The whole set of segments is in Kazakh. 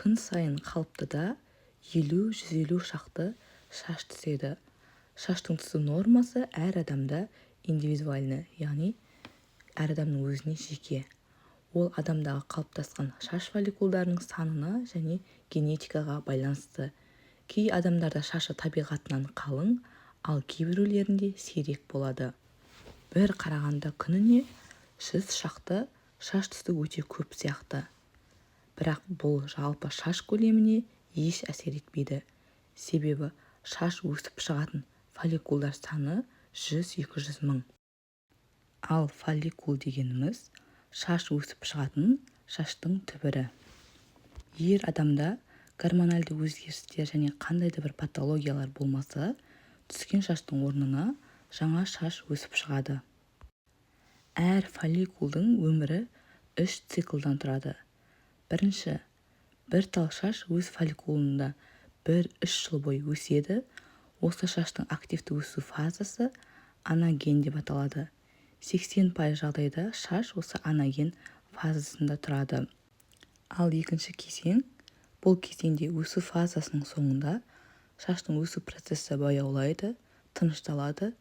Күн сайын қалыптыда 50-150 шақты шаш түседі. Шаштың түсу нормасы әр адамда индивидуальны, яғни әр адамның өзіне жеке. Ол адамдағы қалыптасқан шаш фолликулдарының санына және генетикаға байланысты. Кей адамдарда шашы табиғатынан қалың, ал кейбіреулерінде сирек болады. Бір қарағанда күніне 100 шақты шаш түсу өте көп сияқты. Бірақ бұл жалпы шаш көлеміне еш әсер етпейді. Себебі шаш өсіп шығатын фолликулдар саны 100-200 мың. Ал фолликул дегеніміз – шаш өсіп шығатын шаштың түбірі. Ер адамда гормоналды өзгерістер және қандай да бір патологиялар болмаса, түскен шаштың орнына жаңа шаш өсіп шығады. Әр фолликулдың өмірі үш циклдан тұрады. Бірінші, бір тал шаш өз фолликулында 1-3 жыл бойы өседі. Осы шаштың активті өсу фазасы анаген деп аталады. 80% жағдайда шаш осы анаген фазасында тұрады. Ал екінші кезең: бұл кезеңде өсу фазасының соңында шаштың өсу процесі баяулайды, тынышталады,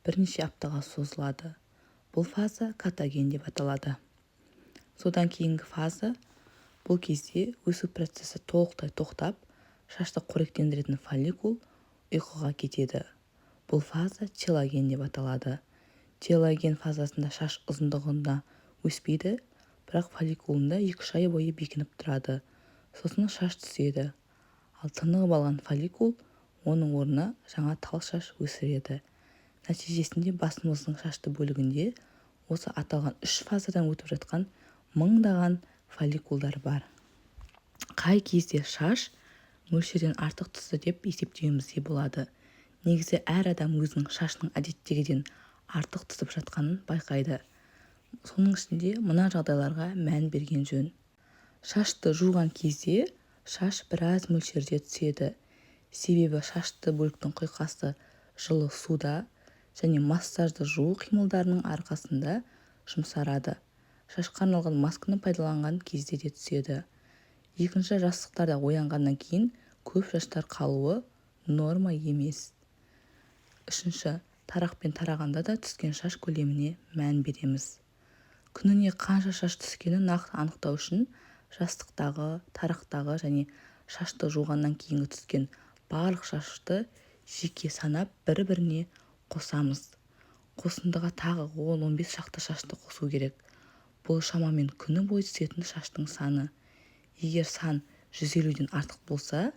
бірнеше аптаға созылады. Бұл фаза катаген деп аталады. Содан кейінгі фаза: бұл кезде өсу процесі толықтай тоқтап, шашты қоректендіретін фолликул ұйқыға кетеді. Бұл фаза телоген деп аталады. Телоген фазасында шаш ұзындығында өспейді, бірақ фолликулында 2-3 ай бойы бекініп тұрады. Сосын шаш түседі, ал тынығып алған фолликул оның орнына жаңа тал шаш өсіреді. Нәтижесінде басымыздың шашты бөлігінде осы аталған үш фазадан өтіп жатқан мыңдаған фолликулдар бар. Қай кезде шаш мөлшерден артық түсті деп есептеуімізге болады? Негізі, әр адам өзінің шашының әдеттегіден артық түсіп жатқанын байқайды. Соның ішінде мына жағдайларға мән берген жөн. Шашты жуған кезде шаш біраз мөлшерде түседі. Себебі шашты бөліктің құйқасы жылы суда және массажды жуу қимылдарының арқасында жұмсарады. Шашқа арналған масканы пайдаланған кезде де түседі. Екінші, жастықтарда оянғаннан кейін көп шаштар қалуы норма емес. Үшінші, тарақпен тарағанда да түскен шаш көлеміне мән береміз. Күніне қанша шаш түскенін нақты анықтау үшін жастықтағы, тарақтағы және шашты жуғаннан кейінгі түскен барлық шашты жеке санап, бір-біріне қосамыз. Қосындыға тағы 10-15 шақты шашты қосу керек. Бұл шамамен күні бойы түсетін шаштың саны. Егер сан 150-ден артық болса,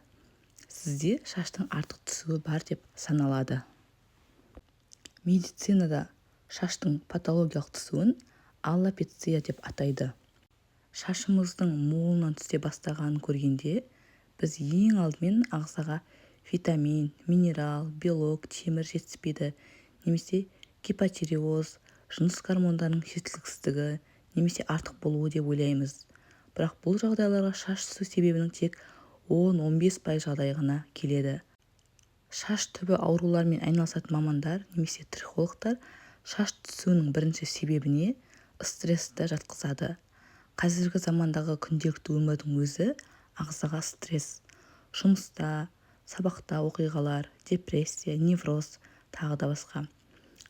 сізде шаштың артық түсуі бар деп саналады. Медицинада шаштың патологиялық түсуін алопеция деп атайды. Шашымыздың молынан түсе бастағанын көргенде, біз ең алдымен ағзаға витамин, минерал, белок, темір жетіспейді немесе гипотиреоз, жыныс гормондарының жеткіліксіздігі немесе артық болуы деп ойлаймыз. Бірақ бұл жағдайларға шаш түсу себебінің тек 10-15% жағдайы ғана келеді. Шаш түбі ауруларымен айналысатын мамандар немесе трихологтар шаш түсуінің бірінші себебіне стрессті жатқызады. Қазіргі замандағы күнделікті өмірдің өзі ағзаға стресс: жұмыста, сабақта оқиғалар, депрессия, невроз, тағы да басқа.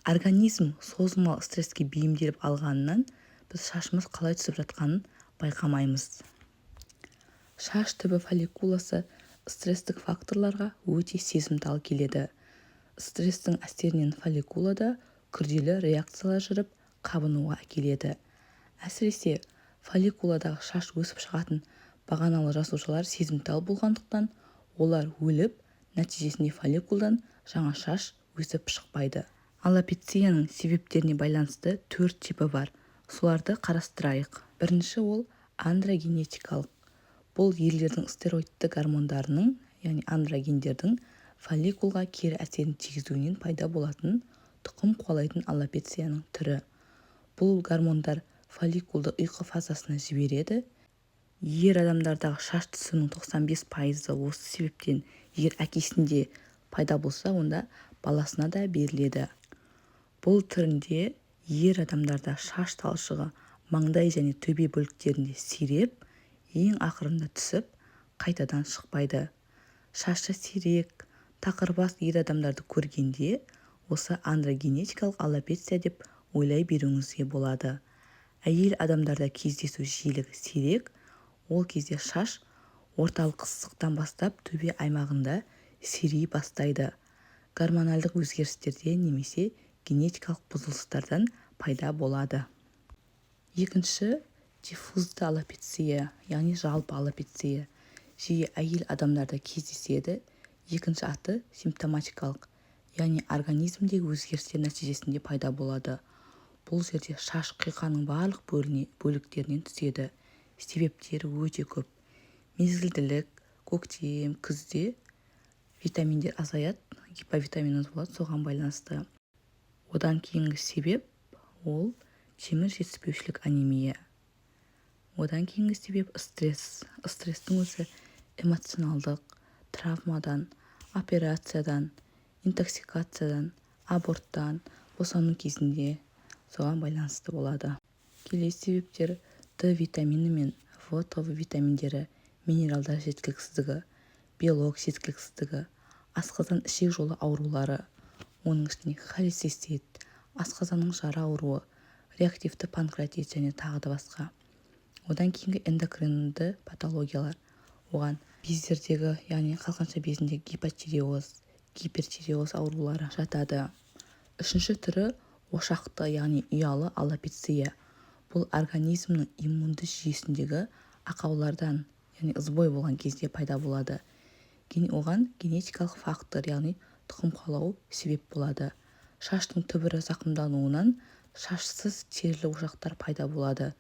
Организм созылмалы стресске бейімделіп алғанынан, біз шашымыз қалай түсіп жатқанын байқамаймыз. Шаш түбі фолликуласы стресстік факторларға өте сезімтал келеді. Стресстің әсерінен фолликулада күрделі реакциялар жүріп, қабынуға әкеледі. Әсіресе фолликуладағы шаш өсіп шығатын бағаналы жасушалар сезімтал болғандықтан, олар өліп, нәтижесінде фолликулдан жаңа шаш өсіп шықпайды. Алопецияның себептеріне байланысты төрт типі бар. Соларды қарастырайық. Бірінші, ол андрогенетикалық. Бұл ерлердің стероидты гормондарының, яғни андрогендердің фолликулға кері әсерін тигізуінен пайда болатын тұқым қуалайтын алопецияның түрі. Бұл гормондар фолликулды ұйқы фазасына жібереді. Ер адамдардағы шаш түсуінің 95%-ы осы себептен. Егер әкесінде пайда болса, онда баласына да беріледі. Бұл түрінде ер адамдарда шаш талшығы маңдай және төбе бөліктерінде сиреп, ең ақырында түсіп, Қайтадан шықпайды. Шашы сирек, тақырбас ер адамдарды көргенде осы андрогенетикалық алопеция деп ойлай беруіңізге болады. Әйел адамдарда кездесу жиілігі сирек. Ол кезде шаш орталық сызықтан бастап төбе аймағында сирей бастайды. Гормоналдық өзгерістерден немесе генетикалық бұзылыстардан пайда болады. Екінші диффузды алопеция, яғни жалпы алопеция, жиі әйел адамдарда кездеседі. Екінші аты симптоматикалық, яғни организмдегі өзгерістер нәтижесінде пайда болады. Бұл жерде шаш құйқаның барлық бөліктерінен түседі. Себептері өте көп. Мезгілділік, көктем, күзде витаминдер азаяды, гиповитаминоз болады, соған байланысты. Одан кейінгі себеп ол темір жетіспеушілік анемия. Одан кейінгі себеп стресс. Стресстің өзі эмоционалдық, травмадан, операциядан, интоксикациядан, аборттан, босану кезінде, соған байланысты болады. Келесі себептер Д витамині мен В тобы витаминдері, минералдар жеткіліксіздігі, белок жеткіліксіздігі, асқазан-ішек жолы аурулары, оның ішінде холецистит, асқазанның жара ауруы, реактивті панкреатит және тағы да басқа. Одан кейінгі эндокринді патологиялар. Оған бездердегі, яғни қалқанша безіндегі гипотиреоз, гипертиреоз аурулары жатады. Үшінші түрі ошақты, яғни ұялы алопеция. Бұл организмнің иммунды жүйесіндегі ақаулардан, яғни сбой болған кезде пайда болады. Оған генетикалық фактор, яғни тұқым қуалау себеп болады. Шаштың түбірі зақымдануынан шашсыз терілі ошақтар пайда болады.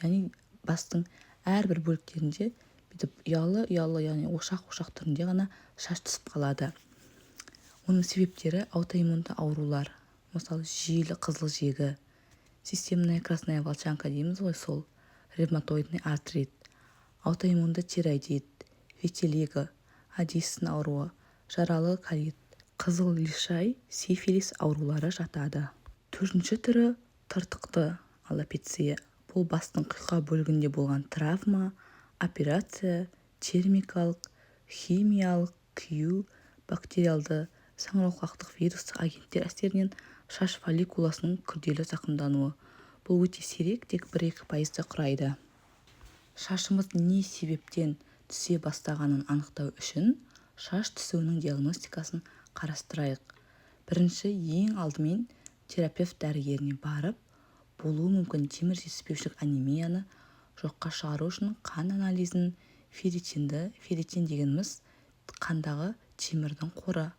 Яғни бастың әрбір бөліктерінде бүйтіп ұялы-ұялы, яғни ошақ-ошақ түрінде ғана шаш түсіп қалады. Оның себептері аутоиммунды аурулар, мысалы, жүйелі қызыл жегі, системная красная волчанка дейміз ғой, сол ревматоидный артрит, аутоиммунды тироидит, витилиго, Аддисон ауруы, жаралы колит, қызыл лишай, сифилис аурулары жатады. Төртінші түрі тыртықты алопеция. Бұл бастың құйқа бөлігінде болған травма, операция, термикалық, химиялық күю, бактериалды, саңырауқұлақтық вирустық агенттер әсерінен шаш фолликуласының күрделі зақымдануы. Бұл өте сирек, тек 1-2 пайызды құрайды. Шашымыз не себептен түсе бастағанын анықтау үшін шаш түсуінің диагностикасын қарастырайық. Бірінші, ең алдымен терапевт дәрігеріне барып, болуы мүмкін темір жетіспеушілік анемияны жоққа шығару үшін қан анализін, ферритинді, ферритин дегеніміз қандағы темірдің қоры,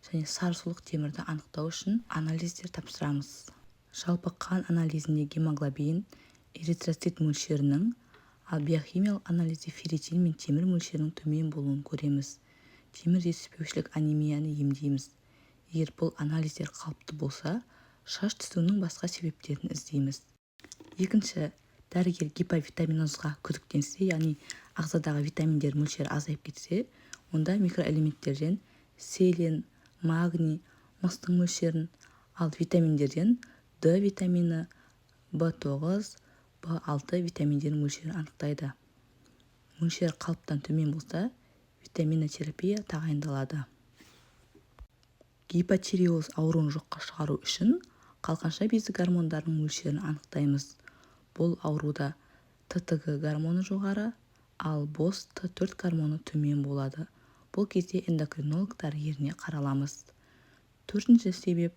және сарысулық темірді анықтау үшін анализдер тапсырамыз. Жалпы қан анализінде гемоглобин, эритроцит мөлшерінің, ал биохимиялық анализде ферритин мен темір мөлшерінің төмен болуын көреміз. Темір жетіспеушілік анемияны емдейміз. Егер бұл анализдер қалыпты болса, шаш түсуінің басқа себептерін іздейміз. Екінші, дәрігер гиповитаминозға күдіктенсе, яғни ағзадағы витаминдер мөлшері азайып кетсе, онда микроэлементтерден селен, магний, мыстың мөлшерін, ал витаминдерден Д витамині, В9, В6 витаминдерінің мөлшерін анықтайды. Мөлшері қалыптан төмен болса, витаминотерапия тағайындалады. Гипотиреоз ауруын жоққа шығару үшін қалқанша безі гормондарының мөлшерін анықтаймыз. Бұл ауруда ТТГ гормоны жоғары, ал бос Т4 гормоны төмен болады. Бұл кезде эндокринолог дәрігеріне қараламыз. Төртінші себеп: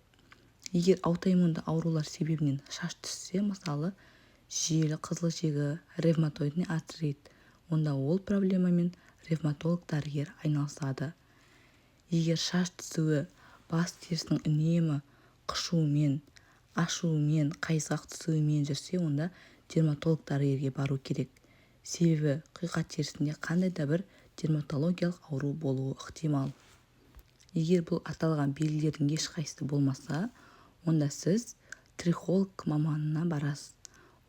егер аутоиммунды аурулар себебінен шаш түссе, мысалы, жүйелі қызыл жегі, ревматоидный артрит, онда ол проблемамен ревматолог дәрігер айналысады. Егер шаш түсуі бас терісінің үнемі қышуымен, ашуымен, қайызғақ түсуімен жүрсе, онда дерматолог дәрігерге бару керек. Себебі құйқа терісінде қандай да бір дерматологиялық ауру болуы ықтимал. Егер бұл аталған белгілердің ешқайсысы болмаса, онда сіз трихолог маманына барасыз.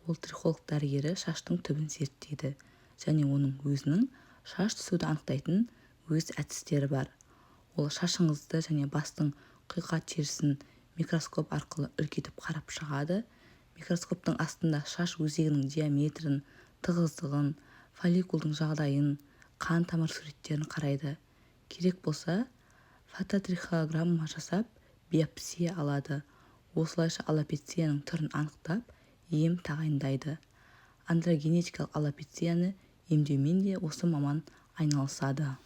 Ол трихолог дәрігері шаштың түбін зерттейді және оның өзінің шаш түсуді анықтайтын өз әдістері бар. Ол шашыңызды және бастың құйқа терісін микроскоп арқылы үлкейтіп қарап шығады. Микроскоптың астында шаш өзегінің диаметрін, тығыздығын, фолликулдың жағдайын, Қан тамыр суреттерін қарайды. Керек болса, фототрихограмма жасап, биопсия алады. Осылайша алопецияның түрін анықтап, ем тағайындайды. Андрогенетикалық алопецияны емдеумен де осы маман айналысады.